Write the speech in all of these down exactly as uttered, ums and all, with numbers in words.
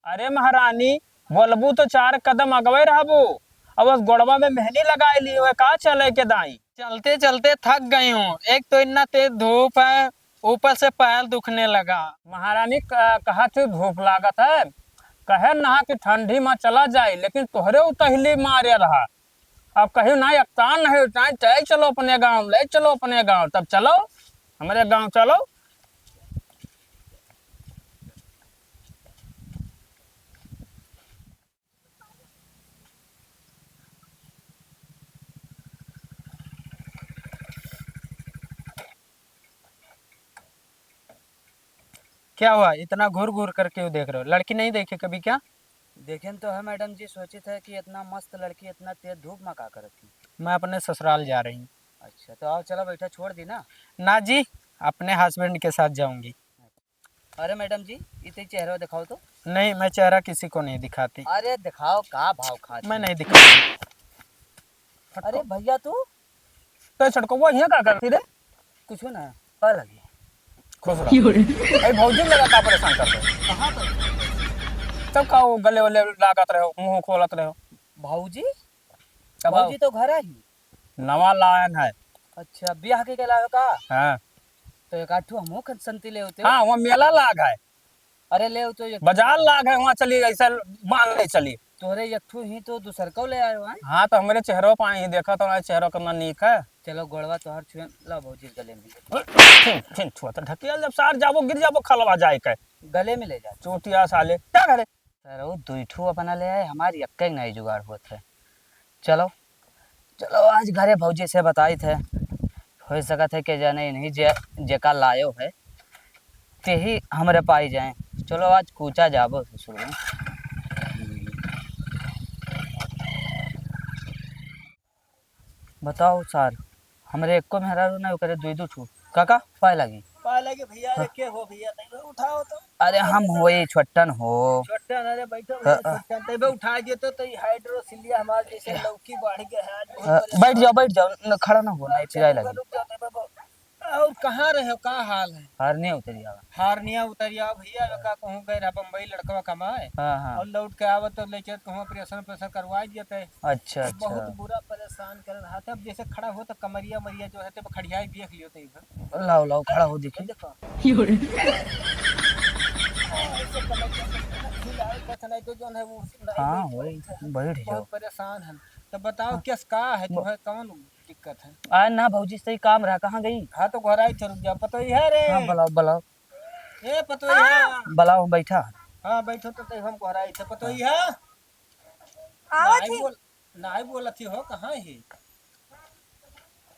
अरे महारानी, बोलबू तो चार कदम अगवे रहबू। अब उस गोड़वा में मेहंदी लगाए ली हुए, का चले के दाई? चलते चलते थक गई हूँ। एक तो इतना तेज धूप है, ऊपर से पैर दुखने लगा। महारानी क-, कहा थी धूप लागत है, कहे ना कि ठंडी में चला जाए, लेकिन तोहरे उतहली मारे रहा। अब कहियो ना, एकतान नहीं उठाए, चाहे चलो अपने गाँव, ले चलो अपने गाँव, तब चलो हमरे गाँव चलो। क्या हुआ, इतना घूर घूर कर क्यों देख रहे हो? लड़की नहीं देखे कभी क्या? देखेन तो है मैडम जी, सोचित है कि इतना मस्त लड़की इतना तेज धूप में का करत थी। मैं अपने ससुराल जा रही हूँ। अच्छा, तो आओ, चलो बैठा, छोड़ दी ना। ना जी, अपने हस्बैंड के साथ जाऊंगी। अरे मैडम जी, इते चेहरा दिखाओ तो। नहीं, मैं चेहरा किसी को नहीं दिखाती। अरे दिखाओ, का भाव खाती? मैं नहीं दिखाती। अरे भैया तू? तो छोटको वो यहाँ का करती रे? कुछ ना, का लगी? खुश रहो। क्यों रे? अरे भौजी लगा का परेशान करते हो? कहाँ पर? तब का वो गले वले लागत रहो, मुंह खोलत रहो? भौजी? तब भौजी आओ। तो घर आई। नवा लायन है। अच्छा, ब्याह के, के लायो का? हाँ। तो एक आठो हमहू खन संती ले होते। हाँ, वहाँ मेला लाग है। अरे ले तो ये बाजार लाग है, वहाँ चली, ऐसा बांध ले चली। तोरे एक ठो ही तो दूसर को ले आयो है। हाँ, तो हमरे चेहरो पे आई, देखा तो ना चेहरो कितना नीक है। चलो गोड़वा तोहर छुए, ला भौजी गले में। फिन, फिन छुआ तो ढकिया, जब सार जाबो गिर जाबो खलवा जाए के। गले में ले जा। चोटिया साले, क्या करे? सरऊ दुई ठू अपना ले आए, हमारी एक्के नहीं जुगाड़ होत है। चलो, चलो आज घरे भौजी से बताइत है, हो सकत है कि जाने इन्हीं जे, जेका लायो है, ते ही हमरे पाई जाए। चलो आज कूचा जाबो ससुर में। बताओ सार, हमरे एको मेहरारू ना, ओकरे दुई दू ठू। काका, पाए लागी। पाए लागी भैया, अरे हाँ। के हो भैया, तैबे उठाओ तो। अरे हम होई छोटन हो। छोटन, अरे बैठो हाँ, भैया, हाँ। छोटन, तैबे उठा दियो तो, तो ई हाइड्रोसिलिया हमार जैसे हाँ। लौकी बढ़ गया है आज, बहुत हाँ, परेशान। बैठ जाओ, बैठ जाओ, न, खड़ा ना हो, नहीं, रुक जाओ, चिल्लाए लगी। रुक जाओ, तैबे ब-, और कहाँ रहे हो, का हाल है? हारनिया उतरिया। हारनिया उतरिया भैया, का कहूँ गए रहा बम्बई लड़कवा कमाए। हाँ, हाँ। और लौट के आवत तो लेके कहूँ ऑपरेशन ऑपरेशन करवाई दिया थे। अच्छा, अच्छा। बहुत बुरा परेशान कर रहा था। अब जैसे खड़ा हो तो कमरिया मरिया जो है तो खड़ियाई देख लियो तो इधर। लाओ, लाओ, खड़ा हो देखी। देखो। यो रे। ऐसे कमरिया में हिलाए, बस नहीं तो जो है वो नहीं हाँ, बैठ वही, पाई था। बैठ जाओ। बहुत परेशान है। तो बताओ हाँ। किस का है ब- तुम्हें कौन दिक्कत है? आ ना भौजी से ही काम रहा, कहाँ गई? हाँ तो घर आई थे, रुक जाओ, पतोहिया रे। हाँ, बुलाओ, बुलाओ। ए पतोहिया। हाँ। बुलाओ, हम बैठा। हाँ बैठो तो तै हम घर आई थे, पतोहिया। आवत नाई ही। बोल, नाई बोलत ही हो, कहाँ ही?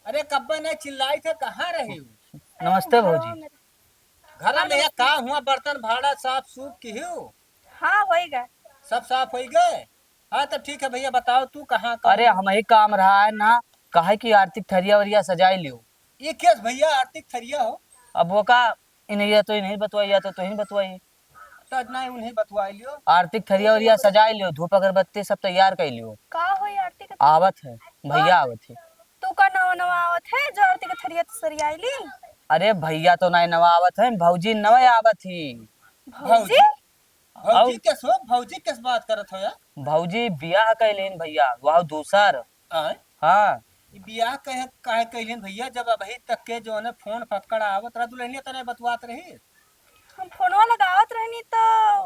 अरे कब्बे नहीं चिल्लाई थे, कहाँ रही हो? नमस्ते भौजी। घर में का हुआ, बर्तन भाड़ा साफ सूफ की हो? हाँ, होई गए। सब साफ होई गए? हाँ, तो ठीक है भैया, बताओ तू कहाँ का अरे, हो? हम ही काम रहा है ना, काहे कि आरती क थरिया वरिया सजाई लियो। ये केस भैया आरती क थरिया हो? अब वो का, इन्हें या तो इन्हें बतवाई, या तो तुहीं बतवाई। तो नहीं, उन्हें बतवाई लियो। आरती क थरिया वरिया सजाई लियो, धूप अगरबत्ती सब तैयार कर लियो। का होई आरती क? आवत है, भैया हाँ। आवत है। तू का नवा नवा आवत है जो आरती क थरिया तो सरियाई ली? अरे भैया तो नहीं नवा आवत है, भौजी नवे आवत ही। भौजी? भौजी? भौजी और? किस हो? भौजी किस बात करत हो यार? भौजी बियाह कैलीन भैया, वह दूसर। आय? हाँ। ई बियाह कहे, काहे कैलीन भैया, जब अभी तक के जो है फोन फक्कड़ आवत रहा, दुल्हनिया तने बतवात रही? हम फोनवा लगावत रहनी तो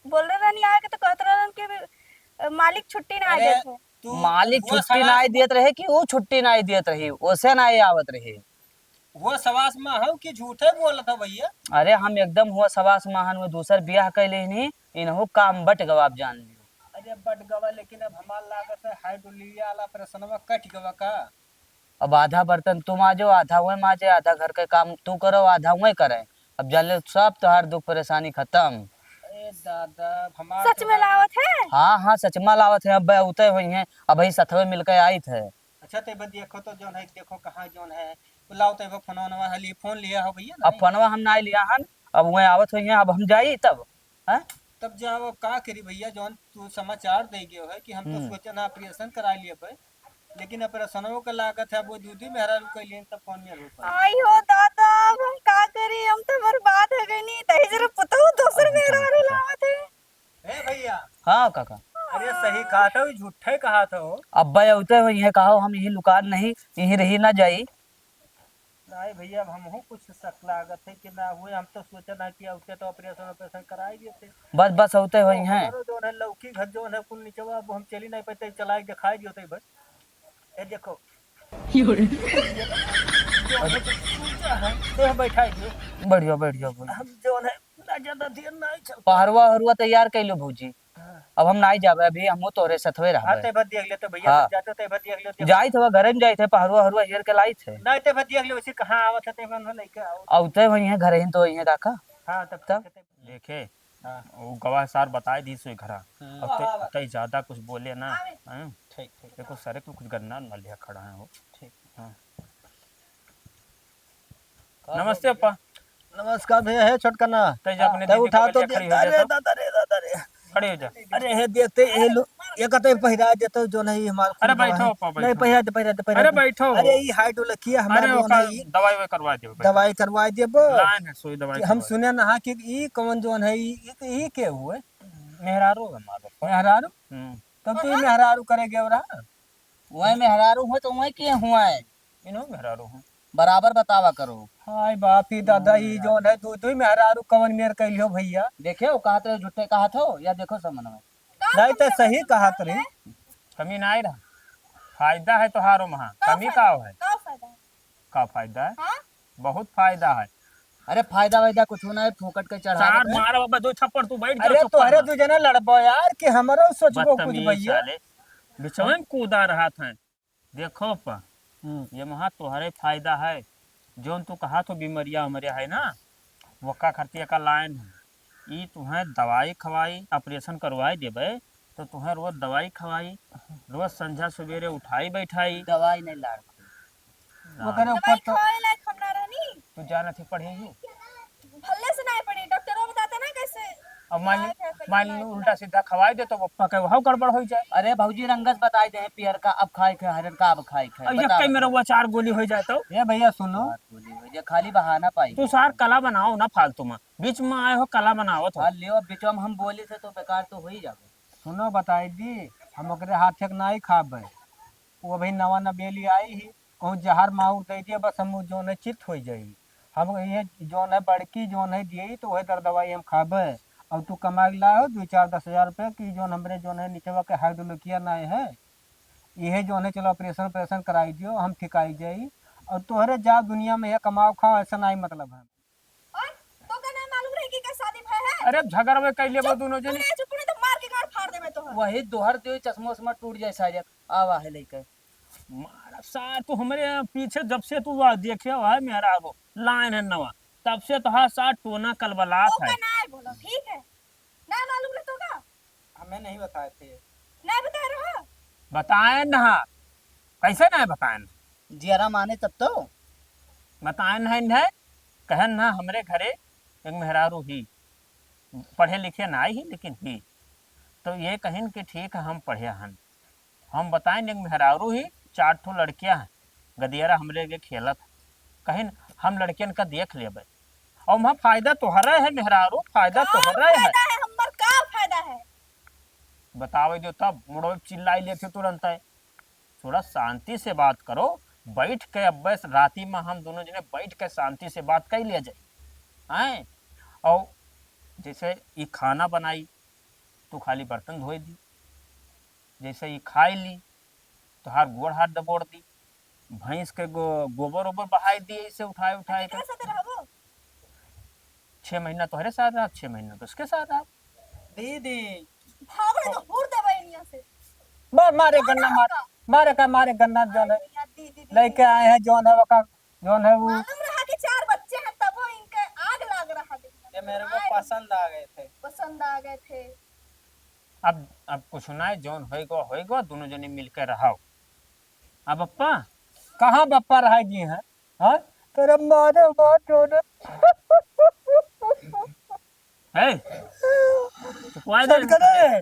बोल रहे रहनी आए के तो कहत रहन कि अ, मालिक छुट्टी ना अरे, देत है। तू मालिक वो छुट्टी सवाल ना देत रहे कि वो छुट्टी ना देत रही, ओसे ना आवत रही। वो सवास में हो कि झूठे बोलत हो भैया? अरे हम एकदम हुआ सवास में हन, वो दूसर बियाह कैले ही नहीं, इनहू काम बट गवा, आप जान लियो। अरे बट गवा, लेकिन अब हमार लागत है हाइड्रोलिया वाला ऑपरेशनवा कट गवा का? अब आधा बर्तन तू माजो, आधा वह माजे, आधा घर के काम तू करो, आधा वह करे। अब जान ले सब तोहार दुख परेशानी खत्म। अरे दादा, हमार सच तो में लावत है? हाँ, हाँ, सच में लावत है। अब उतय हुई हैं, अब ही सथवे मिलके आइत है। अच्छा, ते बस देखो तो जौन है, देखो कहाँ जौन है। लाओ ते बस फोन, फोन लिया हो भैया, अब नहीं? फोनवा हम ना लिया हन, अब वह आवत हुई हैं, अब हम जाई तब, हैं? तब जाओ, अब का करी भैया, जौन तू समाचार दे गयो है कि हम तो हम्म। सोचे ना ऑपरेशन करा लिए भाई, लेकिन ऑपरेशनों के लागत है, अब वो दूधी मेहरारू कैलियन तब कौन मेहरारू पाई? आई हो दादा, अब हम का करी, हम तो बर्बाद हो गई नी, तही जरा पुतहु दोसर अब हम का मेहरारू करी? लावत है। ए का काका? अरे सही कहत हो, झूठे कहत हो। अब्बे अउते हो, इहे कहो हम यही लुकान नहीं, यही रही ना जाई। नहीं भैया, अब हमहू कुछ शक लागत है कि ना हुए, हम तो सोचा ना कि अउते तो ऑपरेशन ऑपरेशन कराई देते। बस, बस अउते हो इहे। हमरो जौन है लौकी घर जौन है कुल निचवा, अब हम चली नहीं पाते, चला के दिखाई देते भाई। ए देखो। यो रे। ए बैठाई दो। बढ़िया, बढ़िया, बढ़िया। हम जौन है ना ज्यादा देर नहीं चल। पहरुआ हरुआ तैयार कैलो भौजी। हाँ। अब हम नाई जाबे, अभी हमहू तोरे सथवे रहबे। हाँ, ते भर देख ले तो भैया, हाँ। जाते ते भर देख ले, देख। जाइत हवा, घरे में जाइत है, पहरुआ हरुआ हेर के लाइत है। नहीं, ते भर देख ले, उसे कहाँ आवत है, ते भर लेके आओ। अउते वही है, घरे ही तो वही है काका। हाँ, तब तब? ठीक है, ते देखे, हाँ। वो गवाह सार बताए दी सो घरा। हम्म। अब ते, ते ज्यादा कुछ बोले ना, आवे। हैं? ठीक, ठीक। देखो, सरे को कुछ गन्ना न लिया खड़ा है वो। ठीक। हाँ। नमस्ते अप्पा। नमस्कार भैया, हे छोटकना। तै जा अपने ते दीदी उठा के तो ले, खड़ी हो जा अरे तो। दादा रे, दादा रे। खड़ी हो जा। अरे हे देखते, हे लो, ये कहते पहिरा देतो जो नहीं हमार अरे खून बैठो है। अप्पा, नहीं, बैठो। पहिरा दे, पहिरा दे, पहिरा अरे दे। बैठो। अरे ई हाइट लखिया हमार अरे जो ओकर नहीं, दवाई वाई करवा देबो, बैठो। दवाई करवा देबो। लाइन है, सुई दवाई कि हम करवा सुने ना कि ई कौन जोन है, ई, ई, ई के हुए? मेहरारू है हमार अप्पा। मेहरारू? हम्म। तब तो ई मेहरारू करे गए रहा। वही मेहरारू हो तो वही के हुआ है। इन्हों मेहरारू हो। बराबर बतावा करो। हाय बाप ही दादा, ई हाँ। जोन है, दू, दू मेहरारू कवन मेर कैलियो भैया? देखे, वो कहत रहे, झूठे कहत हो, या देखो समन में। का नहीं तो कमी सही है? कहत रही। कमी नहीं रहा। फायदा है तोहारो महा। का कमी फायदा? का है? का फायदा है? का फायदा है? हाँ? बहुत फायदा है। अरे फायदा वायदा कुछ ना है, फोकट के चढ़ा सार रहे। मार बाबा दो थप्पड़, तू बैठ जा अरे चुप तोहरे कर। दू जना लड़बो यार, कि हमरो सोचबो कुछ बदतमीज भैया। साले। बिचवा में कूदा रहत है। देखो पा, हम्म। ये महा तोहरे फायदा है, जौन तू कहा तो बीमरिया उमरिया है ना, वक्का खर्ची का लाइन है। ई तुहें दवाई खवाई, ऑपरेशन करवाई देबे, तो तुहें रोज दवाई खवाई, रोज संझा सुबेरे उठाई बैठाई। दवाई नहीं लाड़। ना। ओकरे दवाई ऊपर तो खवाए लायक हम ना रहनी। तू जानत ही पढ़े ही। भल्ले से नहीं पड़ी, डॉक्टरो बताते ना कैसे अब मान ली, इलाज है, कैसे मान ली इलाज उल्टा है। सीधा खवाई दे तो पप्पा के वहाँ गड़बड़ हो जाए। अरे भौजी रंगस बताई दे, पियर का अब खाए खे, हरन का अब खाए खे, अब ये बता कई दे। मेरा वो चार गोली हो जाए तो? ए भैया सुनो। चार गोली हो जाए, खाली बहाना पाई। तू सार कला बनाओ ना फालतू में, बीच में आए हो कला बनावत हो। हाँ, लियो, अब बीच में हम बोली थे तो बेकार तो हो ही जाबे। सुनो बताई दी, हम ओकरे हाथे के नाई खाबे। वो अभी नवा नबेली आई ही, कहूँ जहर माहुर दे दिया, बस हम जौन है चित्त हो जाई। हम ये जौन है बड़की जौन है दिए तो वही दर दवाई हम खाबे। और तू कमा के लाओ दो चार दस हजार रुपये की जौन हमरे जौन है निचवा के हाइड्रोलोकिया ना है, इहे जौन है चलो ऑपरेशन ऑपरेशन कराई दियो, हम ठिकाई जाई। और तोहरे जा दुनिया में ये कमाओ खाओ, ऐसा नहीं मतलब है। और तो का ना मालूम रहे कि का शादी भय है? अरे झगड़वे कैले बा चुप, दोनों जने। अरे चुप, नहीं तो मार के गांड फाड़ देबे तोहर। वही दोहर दे चश्मा उश्मा टूट जाए सारे। आवा है लेके। मारा सार तू हमरे पीछे जब से तू आ देखे हुआ है मेहरारू लाइन है नवा, तब से तो हर सार टोना कलबलात तो है। का ना बोलो, ठीक है? ना मालूम रहे तो का? हमें नहीं बताए थे। नहीं बताए रहो? बताए ना। कैसे नहीं बताए? जियरा माने तब तो। बताए ना, नहीं कहन ना, हमरे घरे एक मेहरारू ही, पढ़े लिखे ना ही, लेकिन ही। तो ये कहिन कि ठीक है, हम पढ़े हन। हम बताएन, एक मेहरारू ही, चार ठो लड़कियां हैं, गदियारा हमरे के खेलत हैं। कहिन, हम लड़कियन का देख लेबे। और वहाँ फायदा तोहरा है मेहरारू, फायदा का तोहरा है। फायदा है, हमर का फायदा है? बतावे दो तब, मुड़वे पे चिल्लाई लेते तुरंत है। थोड़ा शांति से बात करो, बैठ के अब बस राती में हम दोनों जने बैठ के शांति से बात कर लिया जाए, हैं? और जैसे ई खाना बनाई, तू खाली बर्तन धोए दी, जैसे ई खाई ली, तोहार गोड़ हाथ दबोड़ दी, भैंस के गो-, गोबर ओबर बहाई दी, ऐसे उठाए उठाए के। केकरा साथे रहबो? छह महीना तोहरे साथ रहा, छह महीना तो उसके साथ रहा। दीदी। भागो नहीं तो हुर देबे इनिया से। मार, मारे भागो गन्ना, मार, होगा। मारे का, मारे गन्ना जो है, अरे यार, दीदी, दीदी। लेके आए हैं, जौन है, वो का, जौन है, वो मालूम रहा कि चार बच्चे हैं, तब वो इनके आग लाग रहा, देखना। ये मेरे को आए। पसंद आ गए थे। पसंद आ गए थे। अब, अब कुछ ना है, जौन होइगो, होइगो, दोनों जने मिलके रहो। अब बप्पा? कहाँ बप्पा रह गए हैं? हाँ? तेरा मारे बात होने। ए, चुपवा दे। चुप करे।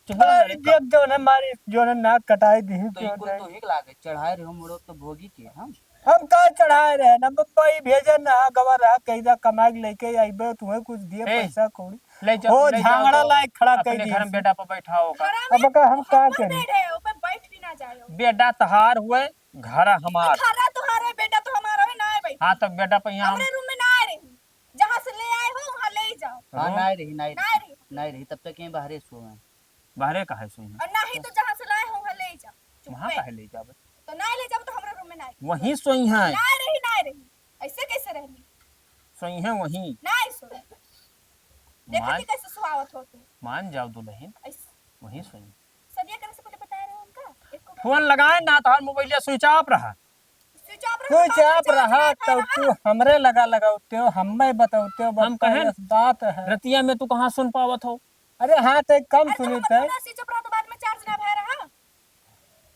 चुप अरे, करे। देख, जौन है मारी, जौन है नाक कटाई दी, तो जौन इनको है। तो ही लागे, चढ़ाए रहे हो, मुड़ो तो भोगी के हम। हम का चढ़ाए रहे ना, बप्पा ही भेजे ना, गवा रहा, कहीं जा कमा के लेके आइबे, तुम्हें कुछ दिए ए। पैसा कौड़ी। ले जाओ, हो, ले जाओ झांगड़ा तो लायक खड़ा अपने कर दी घर में से। बेटा पर बैठाओ का। घरा अब में का हम का हमर करी? बेड है, ऊपर बैठ भी ना जाए। बेटा तहार हुए, घर हमार। घर तोहार है, बेटा तो हमारा है, ना है भाई। हाँ, तो बेटा पे यहाँ हमरे रूम में ना रही, जहाँ से ले आए हो वहाँ ले जाओ। हाँ, रूम? ना रही, ना रही, ना रही। ना रही, तब तक यहीं बाहरे सोए। बाहरे का है सोई? और ना ही तो जहाँ से लाए हो वहाँ ले जाओ। वहाँ चुप्पे। काहे ले जाबे? तो ना ले जाओ तो हमरे रूम में ना रही। वहीं सोई है। ना रही, ना रही। ऐसे कैसे रहली? सोई है वहीं। ना सोई। देखा मान, कि कैसे सुहावत हो तू। मान जाओ दुल्हन, ऐसे। वहीं सोई। सदिया करे से पहले बताए रहे उनका? एक को फोन लगाए ना, तोहार मोबाइलिया switch off रहा। Switch off रहा, switch off charge रहा, ना तब भरा तू रहा। हमरे लगा लगावते हो, हमें बतावते हो, हम बप्पा, कहेन, ये बात है। रतिया में तू कहाँ सुन पावत हो? अरे हाँ, तो कम अरे, तो सुनी हमर थे। फोनवा switch off रहा, तो बाद में charge ना भरा रहा।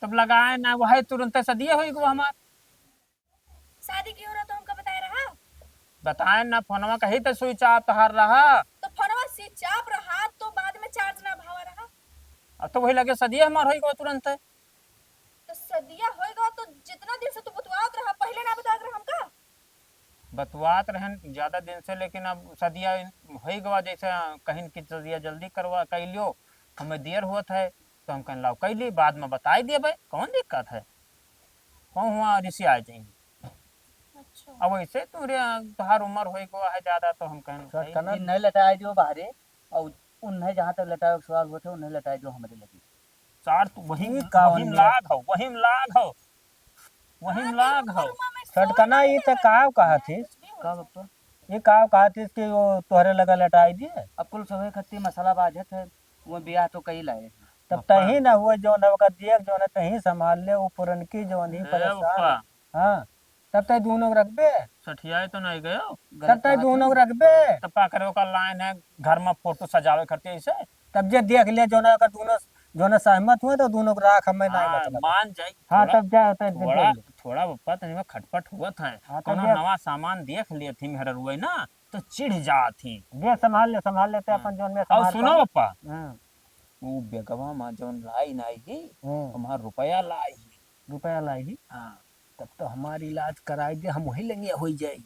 तब लगाए ना, वही तुरंत सदिया होई गो हमार। शादी की हो रहा तो हमका बताए रहा? बताए ना, फोनवा कही तो switch off तोहार रहा। तो फोनवा switch off रहा तो बाद में charge ना भरा रहा। अब तो वही लगे सदिया हमार होई गो तुरंत। तो सदिया होई गो तो जितना दिन से तू बतुआत रहा, पहले ना बताए रहा हमका? बतुआत रहन ज्यादा दिन से, लेकिन अब सदिया होई गवा, जैसे कहिन कि सदिया जल्दी करवा, कइ लियो, हमें देर होत है, तो हम कहन लाओ कइ ली, बाद में बताई देबे, कौन दिक्कत है, कहूँ हुआ रिसिया जाएंगे। अच्छा। अब वैसे तोरे, तोहार उम्र होई गवा है ज्यादा, तो हम कहन छोटकना भाई, नहीं लटाए दियो बाहरे, और उन्हें जहाँ तक लटाए के सवाल होते, उन्हें लटाए दियो हमरे लगे। सार तू वही, ई का वही में ओन्ने? लाग हो, वही में लाग हो, वही में हाँ, लाग हो। छोटकना, ई त काव कहा थी? कुछ भी हो का जाए। बप्पा? ये काव कहा थी कि वो तोहरे लगा लटाई दिए? अब कुल सभे खत्ती मसाला बाझत है, वो बियाह तो कई लाए। तब बप्पा। तही ना हुए, जौन है ओकर दिए, जौन है तही संभाल ले, वो पुरनकी जौन ही ए परेशान बप्पा। है। हाँ, तब तय दोनों रखबे? सठियाए तो नहीं गयो? तब तय दोनों रखबे? तब का करे, ओकर लाइन है, घर में फोटो सजावे खातिर ऐसे। तब जे देख ले, जौन है ओकर दोनों, जौन है सहमत हुए तो दोनों को राख, हमें नहीं हाँ, मतलब। मान जाई। हाँ, थोड़ा, तब जा, तब देख थोड़ा, ले। थोड़ा बप्पा तनी में खटपट हुआ था। हाँ, तब कोनो देख। नवा सामान देख लिए थी मेहररुए ना, तो चिढ़ जात थी। देख, संभाल ले, संभाल लेते हाँ। अपन जौन में और संभाल सुनो पाए। बप्पा, हाँ। वो बेगवा में जौन लाई नाई ही, हाँ। हमार रुपया लाई ही। रुपया लाई ही? हाँ। तब तो हमार इलाज कराई दे, हम वही लंगिया होई जाई।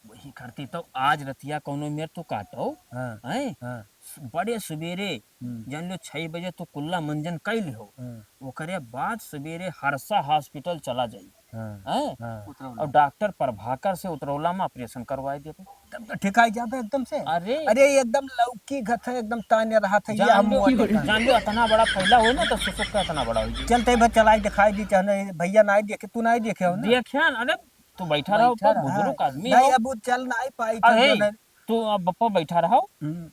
वही करती तो आज रतिया कौनो मेर तू काटो, हाँ, हैं? हाँ। सु-, बड़े सुबेरे, हम्म। जान लो छह बजे तू कुल्ला मंजन कई लिहो। हाँ। ओकरे बाद सुबेरे हरसा hospital चला जाई। हाँ, हैं? हाँ। उतरौला। और डॉक्टर प्रभाकर से उतरौला में operation करवाई देबे। तब तो ठिकाई जाबे एकदम से। अरे। अरे, एकदम लौकी घत है, एकदम ताने रहा था, ये जान हम लो, मोटे का। जान लो, इतना बड़ा फैला हो ना, तो सुसुक का इतना बड़ा हो जाए। चलते भाई, चलाई दिखाई दी, चाहे नहीं, भैया नहीं देखे, तू नहीं देखे हो ना? देखे हैं, अरे, तू बैठा रहो, बैठा तो रहा। बुजुर्ग आदमी नहीं, हो। अब वो चल नहीं पाई, अरे, तो जो है। तू अब बप्पा बैठा रहो, हम्म।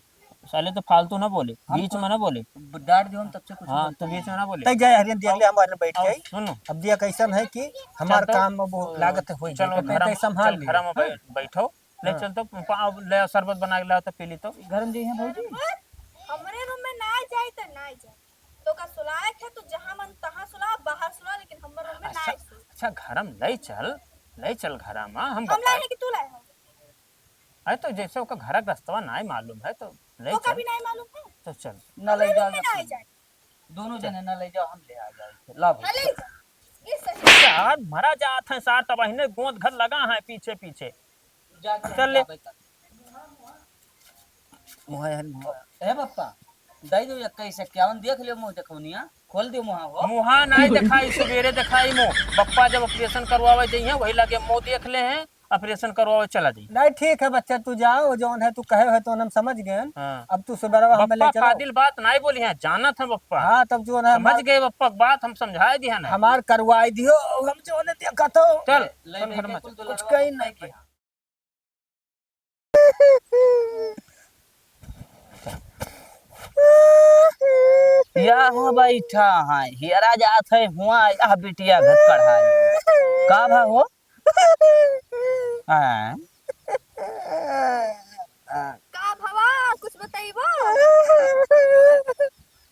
साले तो फालतू ना बोले, हाँ, बीच में ना बोले। ब-, डांट दियो हम तब से कुछ हाँ, बोलते तो बीच में ना बोले। तै जाए हरियन देख और, ले, हमारे बैठ और गए। सुनो। अब दिया कैसन है कि हमार चल तो, काम अब वो अ, लागत है, होई चलो जाए, तो घर में, तै संभाल चल लियो। घर में हाँ। बै-, बैठो। ले हाँ। चल तो पा-, अब ले शरबत बना के लाओ तो पी ली तो। घर में जइहे भौजी। हमरे रूम में ना जाए तो ना जाए। तो का सुलाए थे तो जहाँ मन तहाँ सुला, बाहर सुला, लेकिन हमर रूम में ना अच्छा, सुला। अच्छा, घर में ले चल, ले चल घर में, हम हम बताए। लाए हैं कि तू लाए हो? अरे तो जैसे ओकर घर का रस्तवा नाई मालूम है तो ले तो चल। कभी नाई मालूम है? तो चल। ना ले हमरे जाओ रूम में ना ना। जाए। दोनों चल। जने ना ले जाओ, हम ले आ जाए। ला भाई। हाँ, ले जा। ये सही। यार, मरा जात है सार, तब अहिने गोंद घर लगा है पीछे पीछे। जा, जा, चल ले। जा, बैठा। मुहा यार, मुहा। ए बप्पा, दई दो इक्कीस इक्यावन, देख लियो मुँह देखौनिया, खोल दियो मुँह हो। मुँहा नाई देखाई, सुबेरे देखाई मुँह। बप्पा जब operation करवावे जइहे, वही लगे मुँह देख ले हैं, operation करवावे चला जाई। नहीं, ठीक है बच्चा, तू जाओ, जौन है तू कहे है तो हम समझ गए। हाँ। अब तू सुबेरवा हमें ले बप्पा चलो। फादिल बात नाई बोली है, जानत है बप्पा। हाँ, तब जौन है समझ हमार गए बप्पा के बात, हम समझाए दिया ना। हमार करवाई दियो, हम जौन है देखत हो। चल, ले, चल ले, घर में बिल्कुल चल। दुल्हन कुछ कहीं नहीं किया। यहाँ बैठा है, हियरा जात है हुआ, यह बिटिया घट कढ़ाई। का भा हो? हाँ। का भवा, कुछ बताइबो?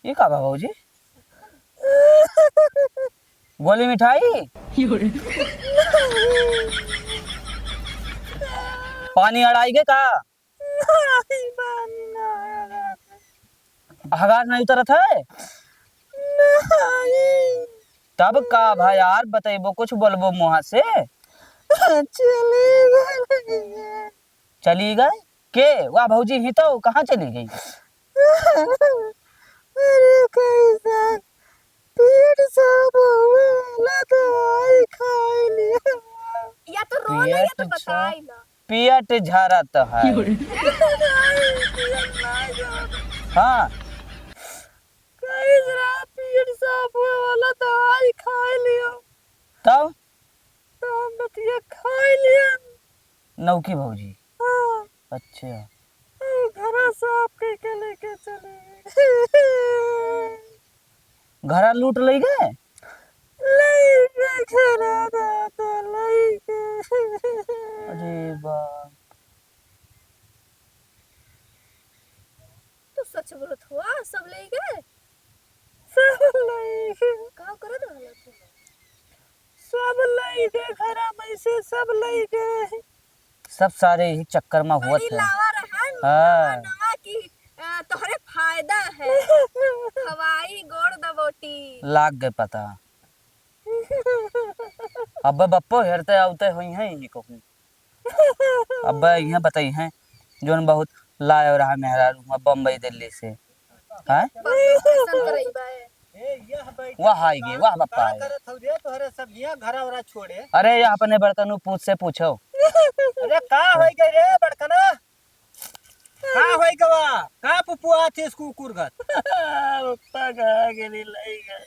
ये का भा भौजी? गोली मिठाई? पानी अड़ाई के का? हगार नहीं उतरत है? तब का भा यार, बतैबो, कुछ बोलबो मुँहा से? चली गई। चली गए? के? वाह भौजी, ही तो कहाँ चली गई? अरे कैसा पेट साफ होला, दवाई खाई लिया। या तो रोला या तो पेट छा- बताई ना। पेट झरत है। कई जरा पेट साफ होए वाला दवाई खाए लियो। तब? तो हम बतिया खाए लियो। नौकी भौजी? हाँ। अच्छा। घरा साफ करके लेके चले गए। घरा लूट लई गए? लई गए घरा दादा, लई गए। अरे बाप। तो सच बोलत हुआ, सब लई गए? सब लई गए। का करत रहला तू? सब लई गए घरा में से, सब लई गए। सब सारे यही चक्कर में हुआ था। लावा रहन, हाँ। नवा नवा की, अ, तोहरे फायदा है। खवाई गोड़ दबोटी। लाग गए पता। अब बप्पो हेरते आवते होई हैं यही कहूँ। अब इहे बताई हैं, जोन बहुत लायो रहा मेहरारू हुआ बम्बई दिल्ली से। हैं? पसंद करई बा। वाह आई गे, वाह बप्पा का आई। करत हौ रे, तोहरे सब हियां घरा वरा छोड़े? अरे, यह अपने बड़कनू पूत से पूछो। अरे, का होई गए रे बड़कना? का होई गवा? का पुपुआ थी कुकुर घर? बप्पा कहाँ गेली लई गए?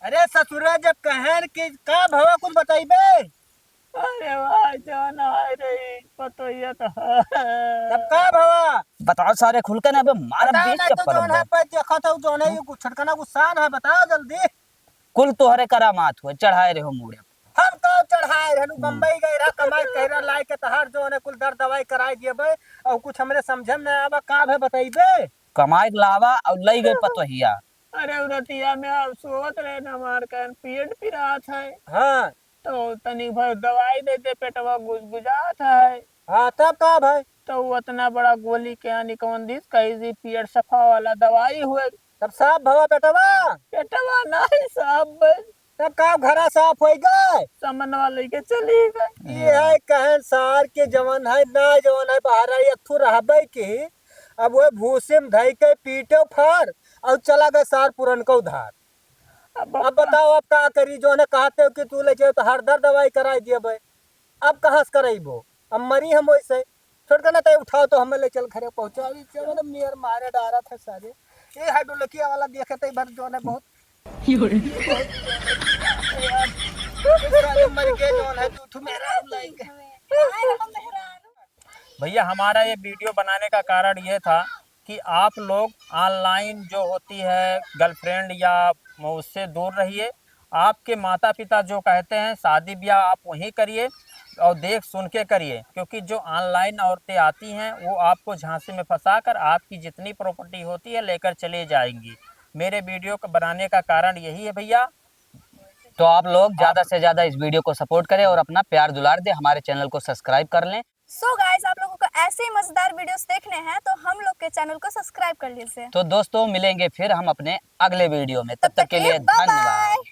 अरे ससुरा, जब कहन कि का भवा कुछ बताइबे? अरे वाह, जौन आए रही, पतोहिया तो है। तब का भवा? बताओ सारे खुल के ना, अबे मार बता बीच ना, तो चप्पल जौन है, अंदर। पर देखा था, जौन है, ये छटकना गुस्सान है, बताओ जल्दी। कुल तोहरे करामात हुए, चढ़ाए रहो मूड़े। हम तो चढ़ाए रहनु, हम्म। बम्बई गए रहा, कमाई कह रहा, लाए के तहार जौन है, कुल दर दवाई कराए दिए बे, और कुछ हमरे समझे में ना आवा, का भे बताइबे? कमाई के लावा और लई गए पतोहिया। अरे, उ रतिया में अब सोत रहे न, हमार कहन पेट पिरात है। हाँ। तो तनी भर दवाई दे दे, पेटवा गुजगुजात है। हाँ, तब का भाई? तो उ अतना बड़ा गोली के आनी कौन दिस, कही जी पेट सफा वाला दवाई हुए। तब साफ भवा पेटवा? पेटवा नाही साफ बे। तब का घरा साफ होई गए? समनवा लेके चली गए। ये है कहन सार के जवन है, ना जवन है, बाहर आई, अथु रहबे की। अब वो भूसे में धई के पीटो फार, और चला गए सार पुरनको धार। अब अब बताओ, अब का करी? जौन है कहते हो कि तू ले जाओ तो हर दर दवाई कराई दिए बे। अब कहाँ से कराइबो? अब मरी हम वैसे। छोटकना, तय उठाओ तो हमें ले चल घरे पहुँचाओ। ई चलो ना, मेर मारे डारा था सारे। ये हाइड्रोलकिया वाला देखे तय भर जौन है बहुत। सारे मर गए जौन है, तू, तू मेरा लाइक। भैया, हमारा ये वीडियो बनाने का कारण ये था कि आप लोग ऑनलाइन जो होती है गर्लफ्रेंड या उससे दूर रहिए। आपके माता पिता जो कहते हैं शादी ब्याह आप वहीं करिए और देख सुन के करिए, क्योंकि जो ऑनलाइन औरतें आती हैं वो आपको झांसे में फंसा कर आपकी जितनी प्रॉपर्टी होती है लेकर चले जाएंगी। मेरे वीडियो को बनाने का कारण यही है भैया। तो आप लोग ज्यादा से ज्यादा इस वीडियो को सपोर्ट करें और अपना प्यार दुलार दें, हमारे चैनल को सब्सक्राइब कर लें। So guys, आप लोगों को ऐसे ही मजेदार वीडियोस देखने हैं तो हम लोग के चैनल को सब्सक्राइब कर लीजिए। तो दोस्तों, मिलेंगे फिर हम अपने अगले वीडियो में। तब तक के लिए bye bye। धन्यवाद।